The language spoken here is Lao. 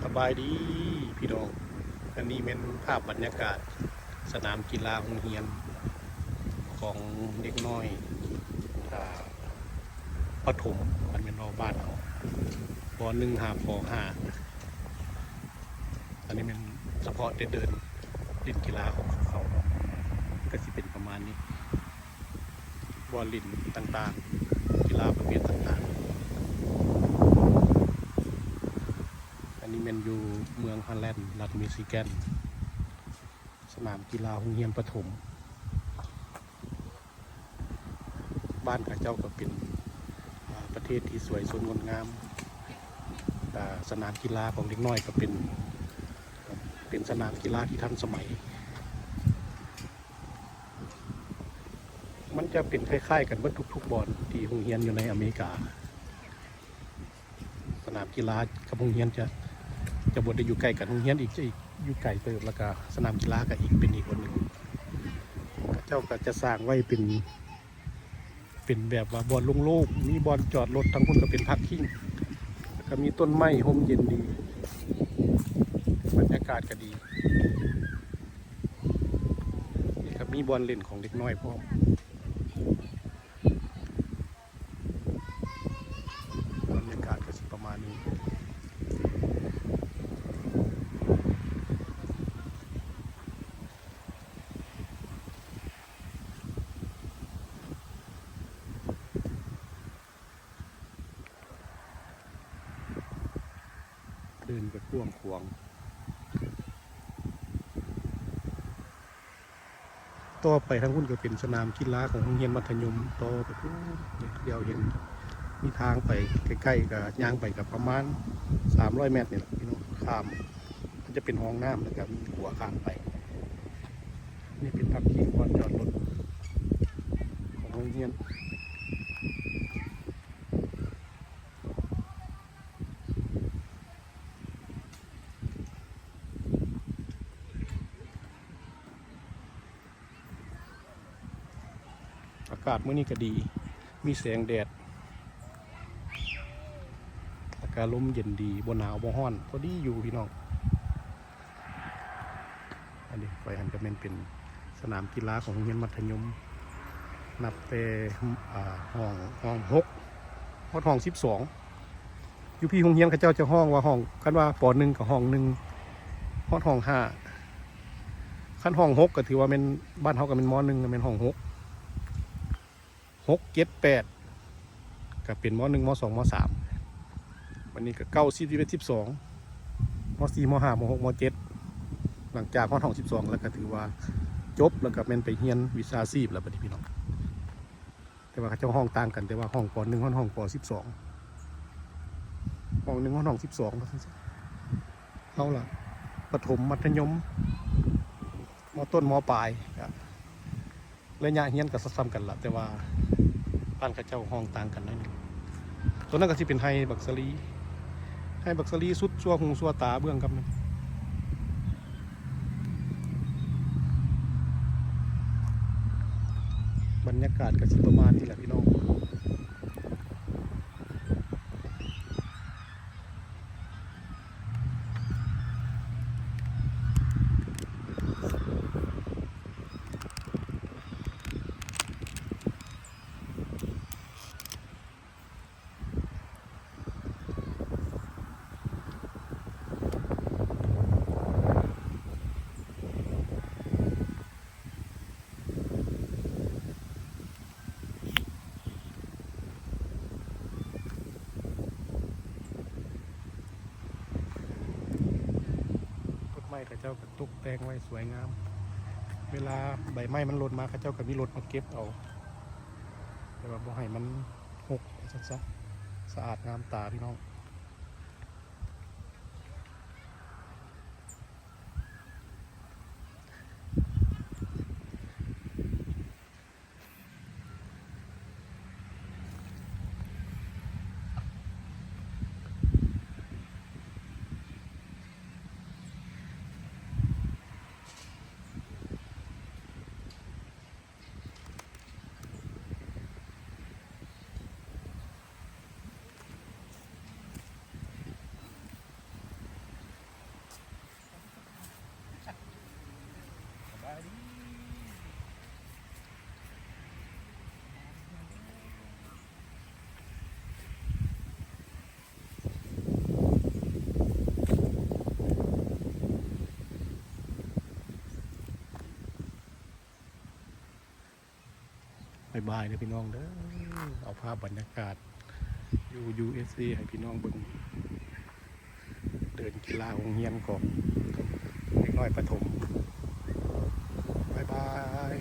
ສະບາຍດີພີ່ນ້ອງ, ອັນນີ້ແມ່ນພາບບັນຍາກາດສະໜາມກິລາໂຮງຮຽນຂອງເດັກນ້ອຍ ອາ ປະຖົມ ຄັນແມ່ນເວົ້າບ້ານເຮົາ ປໍໜຶ່ງຫາປໍຫ້າ. ອັນນີ້ແມ່ນສະເພາະແຕ່ເດີ່ນຫຼິ້ນກິລາຂອງເຂົາ ກໍຊິເປັນປະມານນີ້. ບ່ອນຫຼິ້ນຕ່າງໆ ກິລາປະເພດຕ່າງໆ. ອັນນີ້ແມ່ນຢູ່ເມືອງຮາແລນ ລັດມິຊິແກນ, ສະໜາມກິລາໂຮງຮຽນປະຖົມ. ບ້ານເຂົາເຈົ້າກໍເປັນ ອາ ປະເທດທີ່ສວຍສົດງົດງາມ. ອາ ສະໜາມກິລາຂອງເດັກນ້ອຍກໍເປັນ ເປັນສະໜາມກິລາທີ່ທັນສະໄໝ. ມັນຈະເປັນຄ້າຍໆກັນເບິດທຸກໆບ່ອນທີ່ໂຮງຮຽນຢູ່ໃນອາເມລິກາ. ສະໜາມກິລາກັບໂຮງຮຽນຈະ ຈະບໍ່ໄດ້ຢູ່ໃກ້ກັນ, ໂຮງຮຽນອີກ ຈະອີກຢູ່ໄກເຕີບ, ແລ້ວກະສະໜາມກິລາກະອີກ ເປັນອີກບ່ອນໜຶ່ງ. ເຂົາເຈົ້າກະຈະສ້າງໄວ້ເປັນ ເປັນແບບວ່າບ່ອນໂລ່ງໆ, ມີບ່ອນຈອດລົດ, ທາງພຸ້ນກໍເປັນພາກຄິງ, ແລ້ວກໍມີຕົ້ນໄມ້ຮົ່ມເຢັນດີ, ບັນຍາກາດກໍດີ. ນີ້ກໍມີບ່ອນຫຼິ້ນຂອງເດັກນ້ອຍພ້ອມ. ບັນຍາກາດກໍຊິປະມານນີ້. ເດີ່ນກໍກວ້າງຂວາງ. ຕໍ່ໄປທາງພຸ້ນກໍເປັນສະໜາມກິລາຂອງໂຮງຮຽນມັດທະຍົມ, ຕໍ່ໄປພຸ້ນ ດຽວເຫັນມີທາງໄປໃກ້ໆ, ກໍຍ່າງໄປກໍປະມານສາມຮ້ອຍແມັດນີ້ແຫຼະພີ່ນ້ອງ, ຂ້າມ ມັນຈະເປັນຮ່ອງນ້ຳ ແລ້ວກໍມີຂົວຂ້າມໄປ. ນີ້ເປັນພາກຄິງບ່ອນຈອດລົດຂອງໂຮງຮຽນ. ອາກາດມື້ນີ້ກໍດີ, ມີແສງແດດ ແລ້ວກໍລົມເຢັນດີ, ບໍ່ໜາວບໍ່ຮ້ອນ, ພໍດີຢູ່ພີ່ນ້ອງ. ອັນນີ້ໄປຫັ້ນກໍແມ່ນເປັນສະໜາມກິລາຂອງໂຮງຮຽນມັດທະຍົມ, ນັບແຕ່ ອາ ຫ້ອງ ຫ້ອງຫົກ ຮອດຫ້ອງສິບສອງ. ຢູ່ພີ້ໂຮງຮຽນເຂົາເຈົ້າຈະຮ້ອງວ່າຫ້ອງ, ຄັນວ່າ ປໍໜຶ່ງ ກໍຫ້ອງໜຶ່ງ ຮອດຫ້ອງຫ້າ. ຄັນຫ້ອງຫົກ ກໍຖືວ່າແມ່ນ, ບ້ານເຮົາກໍແມ່ນ ມໍໜຶ່ງ ແມ່ນຫ້ອງຫົກ. ຫົກ ເຈັດ ແປດ ກໍເປັນ ມໍໜຶ່ງ ມໍສອງ ມໍສາມ. ບັດນີ້ກໍ ເກົ້າ ສິບ ສິບເອັດ ສິບສອງ ມໍສີ່ ມໍຫ້າ ມໍຫົກ ມໍເຈັດ. ຫຼັງຈາກຮອດຫ້ອງສິບສອງແລ້ວ ກໍຖືວ່າຈົບ, ແລ້ວກໍແມ່ນໄປຮຽນວິຊາຊີບແລ້ວບັດນີ້ພີ່ນ້ອງ. ແຕ່ວ່າເຂົາເຈົ້າຮ້ອງຕ່າງກັນ, ແຕ່ວ່າຫ້ອງ ປໍໜຶ່ງ ຮອດຫ້ອງ ປໍສິບສອງ, ຫ້ອງໜຶ່ງ ຮອດຫ້ອງສິບສອງ ວ່າຊັ້ນຊະ. ເຮົາລະປະຖົມ ມັດທະຍົມ ມໍຕົ້ນ ມໍປາຍ ກະໄລຍະຮຽນກະສ່ຳໆກັນລະ, ແຕ່ວ່າບ້ານເຂົາເຈົ້າຮ້ອງຕ່າງກັນໜ້ອຍໜຶ່ງ. ໂຕນັ້ນກະຊິເປັນໄຮ່ບັກສາລີ, ໄຮ່ບັກສາລີສຸດຊົ່ວຫູຊົ່ວຕາເບື້ອງກັບນັ້ນ. ບັນຍາກາດກະຊິປະມານນີ້ແຫຼະພີ່ນ້ອງ. ຕົ້ນໄມ້ເຂົາເຈົ້າກໍຕົກແຕ່ງໄວ້ສວຍງາມ, ເວລາໃບໄມ້ມັນຫຼົ່ນມາ ເຂົາເຈົ້າກໍມີລົດມາເກັບເອົາ, ແຕ່ວ່າບໍ່ໃຫ້ມັນຮົກວ່າຊັ້ນຊະ, ສະອາດງາມຕາພີ່ນ້ອງ. ຕົ້ນ ບາຍບາຍເດີພີ່ນ້ອງເດີ ເອົາພາບບັນຍາກາດຢູ່ ຢູເອສເອ ໃຫ້ພີ່ນ້ອງເບິ່ງ ເດີ່ນກິລາໂຮງຮຽນຂອງເດັກນ້ອຍປະຖົມ. ບາຍບາຍ.